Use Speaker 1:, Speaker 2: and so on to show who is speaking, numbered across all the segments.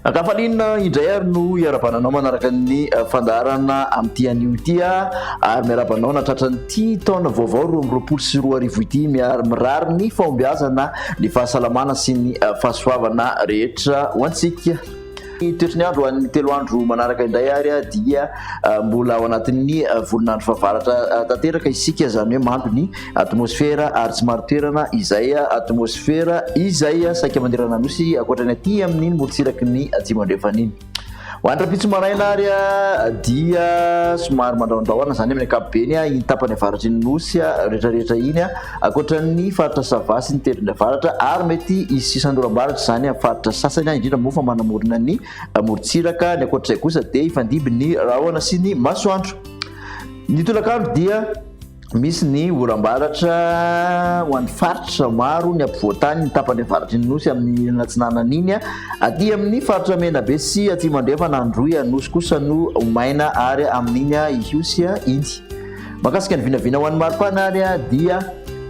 Speaker 1: Ankafaliana indray ary no iarahabana anao manaraka ny fandaharana amin'ity anio ity ary miarahaba anao nahatratra an'ity taona vaovao 2022 ity miary mirary ny fahombiazana ny fahasalamana sy ny fahasoavana rehetra ho antsika. Ny toetry ny andro ho an'ny telo andro manaraka indray ary dia mbola ao anatin'ny volon'andro fahavaratra tanteraka isika, izany hoe mando ny atmosfera ary tsy marin-toerana izay atmosfera izay saika manerana Nosy ankoatra ny aty amin'iny morontsiraky ny atsimo andrefana iny. Ho an'ny rahampitso maraina ary dia somary mandrahondrahona izany amin'ny ankapobeny iny tapany avaratry ny Nosy rehetrarehetra iny ankoatra ny faritra Sava sy ny tendrony avaratra ary mety hisy sisan-doram-baratra izany amin'ny faritra sasany indrindra moa fa manamorona ny morontsiraka. Ny ankoatr'izay kosa dia hifandimby ny rahona sy ny masoandro. Ny tolakandro dia Misy ny oram-baratra ho an'ny faritra maro, ny ampovoan-tany, ny tapany avaratry ny Nosy amin'ny ilany atsinanana iny. Aty amin'ny faritra Menabe sy Atsimo Andrefana, Androy, Anosy kosa no ho maina ary amin'iny Ihosy iny. Mahakasika ny vinavina ho an'ny maripana ary dia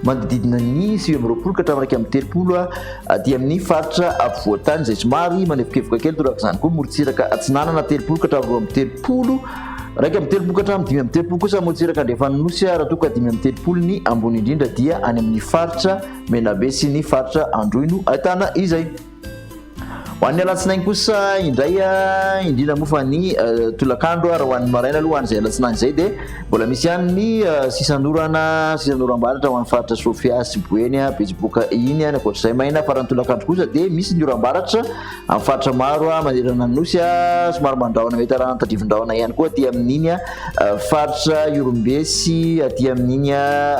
Speaker 1: manodididina ny 29 ka hatramin'ny 31 aty amin'ny faritra afovoan-tany izay somary manevokevoka kely, torak'izany koa morontsiraka atsinanana 30 ka hatramin'ny 32. 31 ka hatramin'ny 35 kosa morontsiraka andrefan'ny Nosy raha toa ka 35 ny ambony indrindra dia any amin'ny faritra Menabe sy ny faritra Androy no ahitana izay. Ho an'ny alatsinainy kosa indray indrindra moa fa ny tolakandro raha ho an'ny maraina aloha ho an'izay alatsinainy izay dia mbola misy ihany ny sisanorana sisanoram-baratra ho an'ny faritra Sofia sy Boeny Betsiboka iny any ankoatr'izay maina fa raha ny tolakandro kosa dia misy ny oram-baratra Amin'ny faritra maro manerana ny Nosy, somary mandrahona mety arahana tandrifin-drahona ihany koa aty amin'iny faritra Ihorombe sy aty amin'iny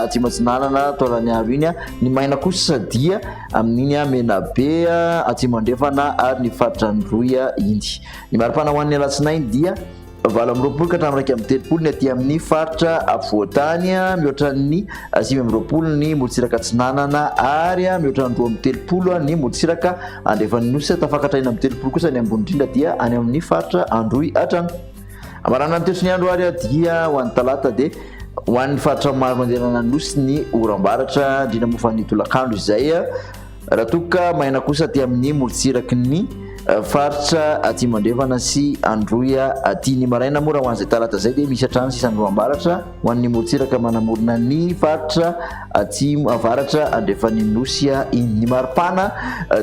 Speaker 1: Atsimo Atsinanana, Taolagnaro iny. Ny maina kosa dia amin'iny Menabe, Atsimo Andrefana ary ny faritra Androy iny. Ny maripana ho an'ny alatsinainy dia. 28 ka hatramin'ny 31 ny aty amin'ny faritra afovoan-tany, mihoatra ny 29 ny morontsiraka atsinanana ary mihoatra ny 32 ny morontsiraka andrefan'ny Nosy. Tafakatra 36 kosa ny ambony indrindra dia any amin'ny faritra Androy hatrany. Amarana ny toetry ny andro ary dia ho an'ny talata dia ho an'ny faritra maro manerana ny Nosy ny oram-baratra, indrindra moa fa ny tolakandro izay. Raha toa ka maina kosa aty amin'ny morontsiraky ny faritra Atsimo Andrefana sy Androy aty. Ny maraina moa raha ho an'izay talata izay dia misy hatrany sisan'ny roambaratra ho an'ny morontsiraka manamorona ny faritra Atsimo Avaratra Andrefan'ny Nosy iny. Ny maripana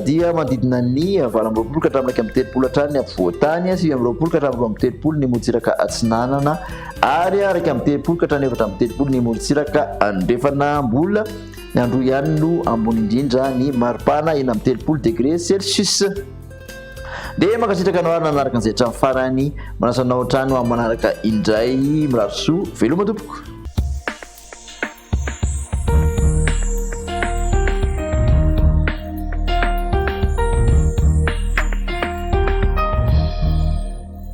Speaker 1: dia manodidina ny 28 ka hatramin'ny 31 hatrany ny afovoan-tany, 29 ka hatramin'ny 32 ny morontsiraka atsinanana ary 31 ka hatramin'ny 34 ny morontsiraka andrefana. Mbola Ny Androy ihany no ambony indrindra ny maripana 36 degré celsius. Dia mankasitraka anao ary nanaraka an'izay hatramin'ny farany. Manasa anao hatrany ho amin'ny manaraka indray. Mirary soa. Veloma tompoko.